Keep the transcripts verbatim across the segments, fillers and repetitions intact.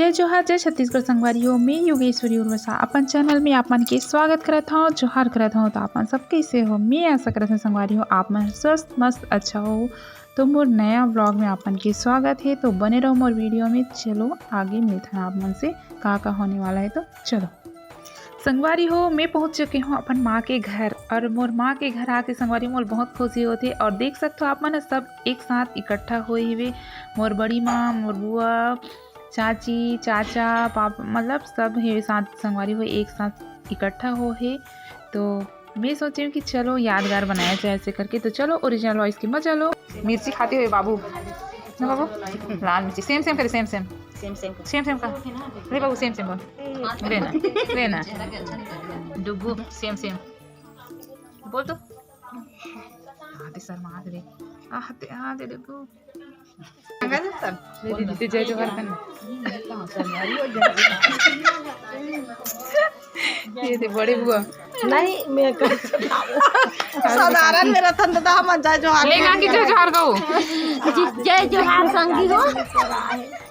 जय जोहार, जय छत्तीसगढ़ संगवारी हो। मैं योगेश्वरी उर्वसा अपन चैनल में आप मन के स्वागत करत हौं, जोहार करत हौं। तो आप मन सब कैसे हो? मैं आशा करत हौं संगवारी हो, आप मन स्वस्थ, मस्त, अच्छा हो। तो मोर नया व्लॉग में आप मन के स्वागत है। तो बने रहो मोर वीडियो में। चलो आगे मिलथन आप मन से, का का होने वाला है। तो चलो संगवारी हो, मैं पहुंच चुके हौं अपन माँ के घर और मोर माँ के घर आके संगवारी मोर बहुत खुशी होथे। और देख सकथो आप मन सब एक साथ इकट्ठा होए हवे, मोर बड़ी माँ, मोर बुआ, चाची, चाचा, पापा, मतलब सब हे साथ संगवारी हो एक साथ इकट्ठा हो हे। तो मैं सोचे हूँ कि चलो यादगार बनाया जाए ऐसे करके। तो चलो ओरिजिनल वॉइस के मजा लो। मिर्ची खाते हुए बाबू, ना बाबू, लाल मिर्ची सेम सेम करे, सेम सेम, सेम सेम सेम सेम का। ले बाबू सेम सेम बोल, लेना, लेना। डुगू सेम सेम बोल तो। आते शर्मा आते रे, आते आते डुगू। गंगा जल तब। ले दीदी, जय जोहार करना। ये दे बड़े बुआ। नहीं, मैं कर साधारण में रतन दादा हम जय जोहार। ले काकी जय जोहार कहो। जय जोहार संगी हो।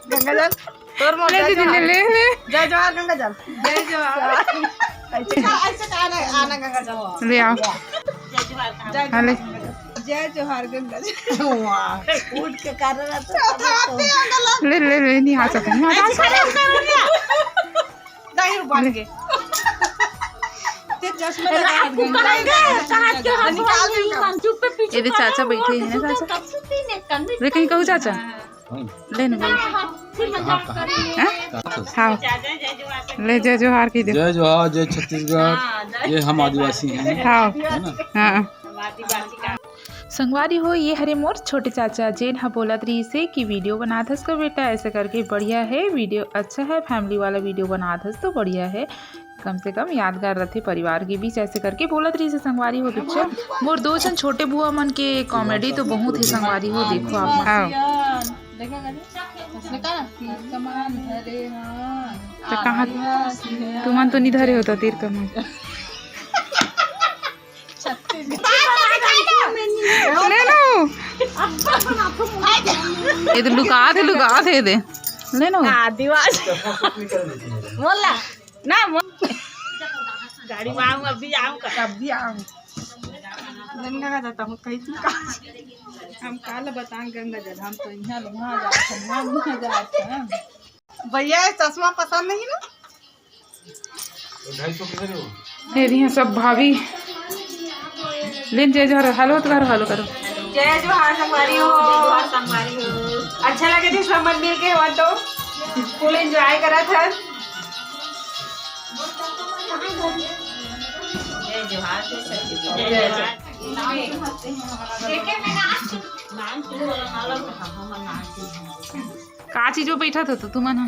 गंगा जल। तोर मोर ले जय दीदी, ले, जोहार। ले, ले। जय जोहार गंगा जल। जय जोहार। ऐसे, ऐसे कहा ना, आना गंगा जल। ले आओ। जय जोहार। हाँ, ले। जय जोहार गंगा जल। वाह, उठ के कर रहा था। ले, ले, ले, नहीं आ सकता, नहीं आ सकता। नहीं, रुक, बांध के। ते चश्मा लगा, हाथ गंगा जल। निकाल दे। ये दे चाचा बैठे हैं ना, चाचा। ले कहीं कहू चाचा। ले ना। हाँ? हाँ। ले जय जोहार की दे। जय जोहार, जय छत्तीसगढ़, ये हम आदिवासी हैं। हाँ। है ना? हाँ। संगवारी हो, ये हरे मोर छोटे चाचा, जेन ह बोलत रहिसे कि वीडियो बनात हस का बेटा, ऐसे करके। बढ़िया है, वीडियो अच्छा है, फैमिली वाला वीडियो बनात हस तो बढ़िया है। कम से कम यादगार रथे परिवार के बीच, ऐसे करके बोलत रहिसे संगवारी हो। तो चल, मोर दो झन छोटे बुआ मन के कॉमेडी तो बहुत ही संगवारी हो। देखो आप मन। हाँ। तो कहाँ तुमन तो नहीं धरे होता तीर कमान। ले लो। ये तो लुका थे, लुका थे दे। ले लो। आदिवासी। बोला। ना, मो-, गाड़ी में आऊँ, अभी आऊँ का? अभी आऊँ। गंगा का जाता हूँ, कहीं तू कहाँ? हम काल बताएं गंगा जल, हम तो यहाँ, वहाँ जाते हैं, वहाँ, वहाँ जाते हैं। भैया, ये चश्मा पसंद नहीं ना? ये रही सब भाभी। लेन जय जोहार, हेलो तो करो, हेलो करो। जय जोहार संगवारी हो। जय जोहार संगवारी हो। अच्छा लगे थे सब मन मिल के, हुआ तो फुल एंजॉय करा था। जय जोहार, जय छत्तीसगढ़। जय जोहार। का चीज वो बैठा था तो तुमन ह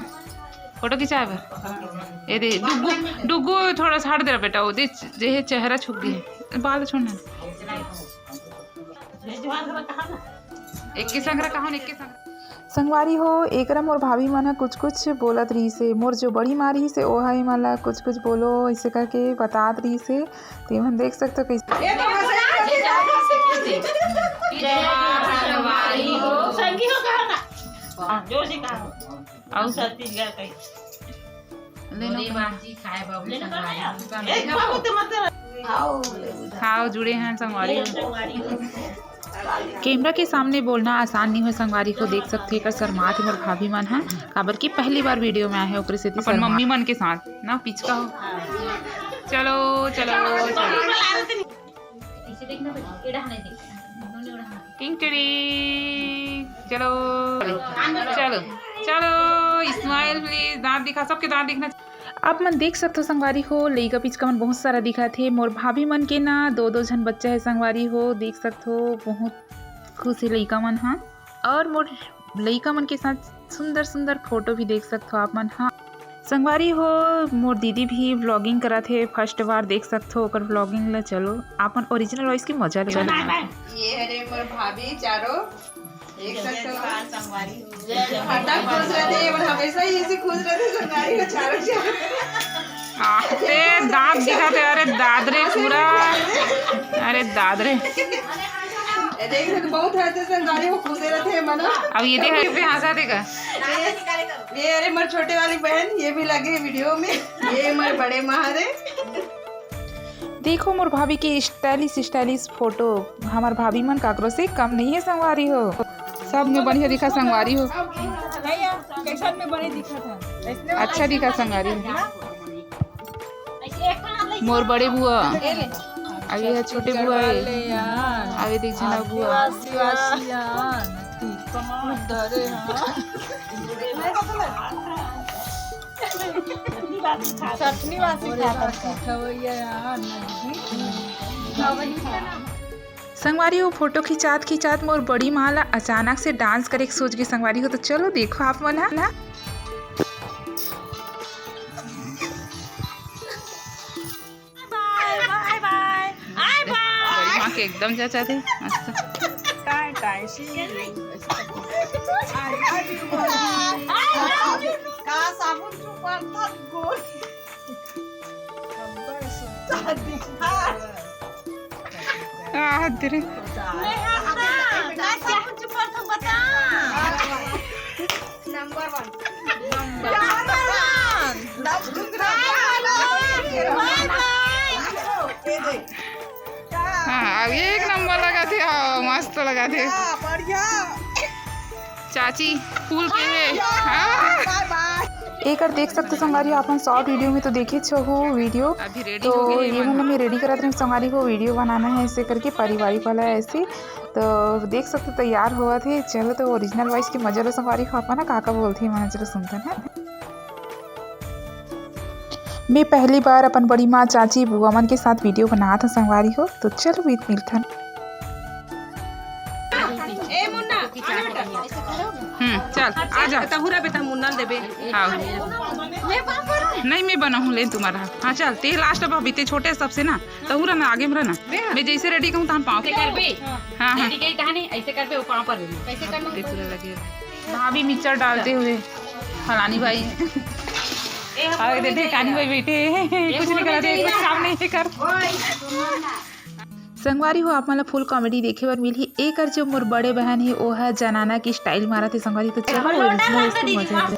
फोटो खिंचाए बर? ए दे डुगू, डुगू थोड़ा सा हट दे रहा बेटा, वो दे जे हे चेहरा छुप गया, बाल छोड़ना। एक के संग रहा, कहाँ एक के संग। संगवारी हो, एकरा मोर भाभी मन ह कुछ कुछ बोलत रहिसे, मोर जो बड़ी माँ रहिसे ओहा एमन ला कुछ कुछ बोलो ऐसे करके बतात रहिसे। तेमन देख सकते हो कैसे। संगी हो कहा ना। जोर से कहा। आओ। छत्तीसगढ़ का ही। ले लो। खाओ, जुड़े हैं संगवारी। कैमरा के सामने बोलना आसान नहीं हो संगवारी हो, देख सकते हो एकर शर्मात मोर भाभी मन ह, काबर कि पहली बार वीडियो में आए हैं, ओकरे सेती अपन शर्मा। मम्मी मन के साथ ना पिचका हो। चलो, चलो, चलो। टिंगटिड़ी। चलो, चलो, चलो, smile please, दांत दिखा, सबके दांत दिखना। आप मन देख सकथो संगवारी हो, लइका पिचका मन बहुत सारा दिखत हे। मोर भाभी मन के ना दो दो झन बच्चा हे संगवारी हो, देख सकथो बहुत खुश हे लइका मन ह। और मोर लइका मन के साथ सुंदर सुंदर फोटो भी देख सकथो आप मन ह। संगवारी हो, मोर दीदी भी vlogging करत हे, first बार देख सकथो ओकर vlogging ल। चलो, आपन original voice के मजा ले। ये हरे मोर भाभी चारो, देख सकथो। हरदम खुश रहते, ये मन हमेशा ही ऐसे खुश रहते, संगवारी हो चारो चारो। आते दांत दिखाते, अरे दादरे पूरा, अरे दादरे। ये देख, ये तो बहुत हंसथे संगवारी हो, खुश रहथे मना। अब ये देख, ये पे हंसा देगा। ये, ये अरे मोर छोटे वाली बहन, ये भी लगे वीडियो में। ये मोर बड़े माँ रे। देखो मोर भाभी के स्टाइलिश स्टाइलिश फोटो। हमार भाभी मन काकरो से कम नहीं है संगवारी हो। सब में बढ़िया दिखा संगवारी हो। भैया, कैसन में बड़े दिखत है? अच्छा दिखा संगवारी हो। मोर बड़े बुआ, अभी ये छोटे बुआ है, अभी देख झना बुआ। चटनी वासी खात है। संगवारी हो, फोटो खिंचात खिंचात मोर बड़ी माँ ला अचानक से डांस करे के सोच गे संगवारी हो। तो चलो देखो आप मन हा। बाय बाय बाय। आय बाय। बड़ी माँ के एकदम जचा थे मस्त। टाय टाय सी। का साबुन चुपाता गोल। आ, तेरे। हाँ, अब एक नंबर लगा थे। हाँ, मस्त लगा थे। चाची फूल के है। हाँ। एकर देख सकते संगवारी, अपन शॉर्ट वीडियो में तो देखे छो हो वीडियो। अभी रेडी तो हो गई ये मन। मतलब मैं रेडी करत रही संगवारी हो, वीडियो बनाना है ऐसे करके, पारिवारिक वाला ऐसे। तो देख सकते तैयार हुआ थे। चलो तो ओरिजिनल वॉइस के मजा लो संगवारी हो, अपन ना का का बोलते हैं मन, चलो सुनते हैं। मैं पहली बार अपन बड़ी माँ, चाची, बुआ मन के साथ वीडियो बनात हूँ संगवारी हो। तो चलो वीत मिलथन। ए मुन्ना, आ बेटा। हम्म, चल, आ जा। तहूरा बेटा मुन्ना ल देबे। हाँ। नहीं, मैं बनाहूँ, ले तुम्हारा। हाँ, चल, ते लास्ट अब अभी ते छोटे सबसे ना। तहूरा ना, आगे में रहना। मैं जैसे रेडी कहूँ, तहन पाँव। ऐसे करबे। हाँ, हाँ। रेडी कही तहनी, ऐसे करबे, वो पाँव पर। कैसे करना? देख, पूरा लगे। भाभी मिक्सचर डालते हुए, फलानी भाई। ए, हम अरे, बोल देख, रहे कानी हैं। भाई बैठे हैं, ये कुछ नहीं बोल करते, रहे कुछ हैं। काम नहीं है कर। ओए। संगवारी हो, आप मन ला फुल कॉमेडी देखे बर मिलही। एकर जो मोर बड़े बहन हे, ओह जनाना के स्टाइल मारत हे संगवारी। तो चलो, ओरिजिनल इसके मजा ले।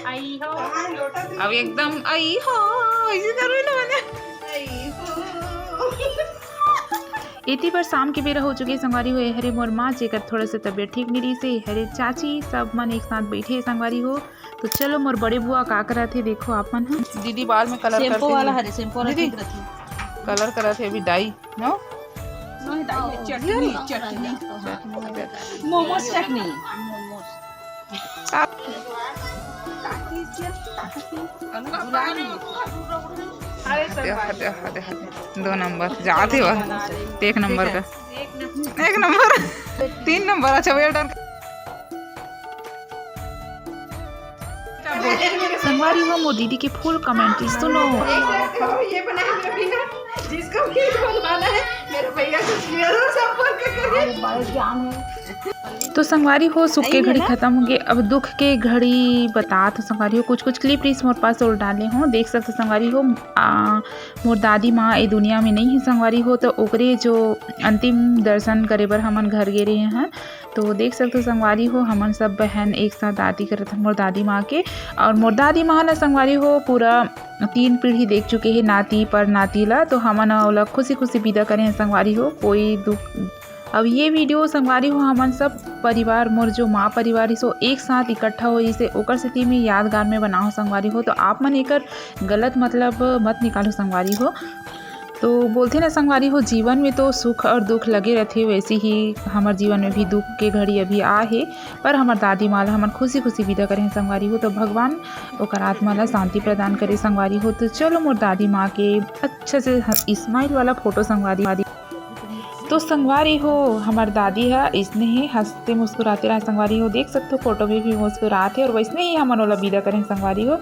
आई हो। अब एकदम आई हो, ऐसे करबे ना मने। एती बर शाम के बेरा हो चुके संगवारी हो। ए हरे मोर माँ, जेकर थोड़ा सा तबीयत ठीक नहीं रही से, ए हरे चाची, सब मन एक साथ बैठे संगवारी हो। तो चलो, मोर बड़े बुआ का करत हे, देखो आप मन ह। दीदी बाल में कलर शैम्पू करते वाला हैं। हरे, शैम्पू वाला दीदी, ठीक रखी। कलर करत हे अभी डाई, नो? नहीं, डाई, चटनी, चटनी। मोमोज चटनी। आप हटे, हटे, हटे, हटे। दो नंबर जाते हो, एक नंबर का, एक नंबर, तीन नंबर। अच्छा, well done। संगवारी हो, मोर दीदी के फुल कमेंट्री सुनो। ये बनाए मेरे भैया, जिसको भी बनवाना है, मेरे भैया से जरूर संपर्क करें। तो संगवारी हो, सुख के घड़ी खतम हो गे, अब दुख के घड़ी बतात हो संगवारी हो। कुछ कुछ क्लिप रील्स मोर पास ओल डाले हो, देख सकते संगवारी हो। आ, मोर दादी माँ ए दुनिया में नहीं है संगवारी हो, तो ओकरे जो अंतिम दर्शन करे बर हमन घर गे रहे हैं। तो देख सकते हो संगवारी हो, हमन सब बहन एक साथ आरती करत हन मोर दादी माँ के। और मोर दादी माँ ना संगवारी हो, पूरा तीन पीढ़ी देख चुके हैं नाती पर नाती ला, तो हमन ओला खुशी खुशी विदा करे हैं संगवारी हो। कोई दुख, अब ये वीडियो संगवारी हो, हमन सब परिवार, मोर जो माँ परिवार हे सो एक साथ इकट्ठा होइस हे, ओकर सेती में यादगार में बनाओ संगवारी हो। तो आप मन एकर गलत मतलब मत निकालो संगवारी हो। तो बोलथे ना संगवारी हो, जीवन में तो सुख और दुख लगे रहथे, वैसे ही हमर जीवन में भी दुख के घड़ी अभी आ हे, पर हमर दादी माँ ला हमन खुशी खुशी विदा करे हैं संगवारी हो। तो भगवान ओकर आत्मा ला शांति प्रदान करे संगवारी हो। तो चलो, मोर दादी माँ के अच्छा से ह-, स्माइल वाला फोटो संगवारी। तो संगवारी हो, हमर दादी ह इसने ही हंसते मुस्कुराते रहे संगवारी हो। देख सकते हो फोटो में भी मुस्कुरात हे और वैसने ही हमन ओला विदा करे हैं संगवारी हो।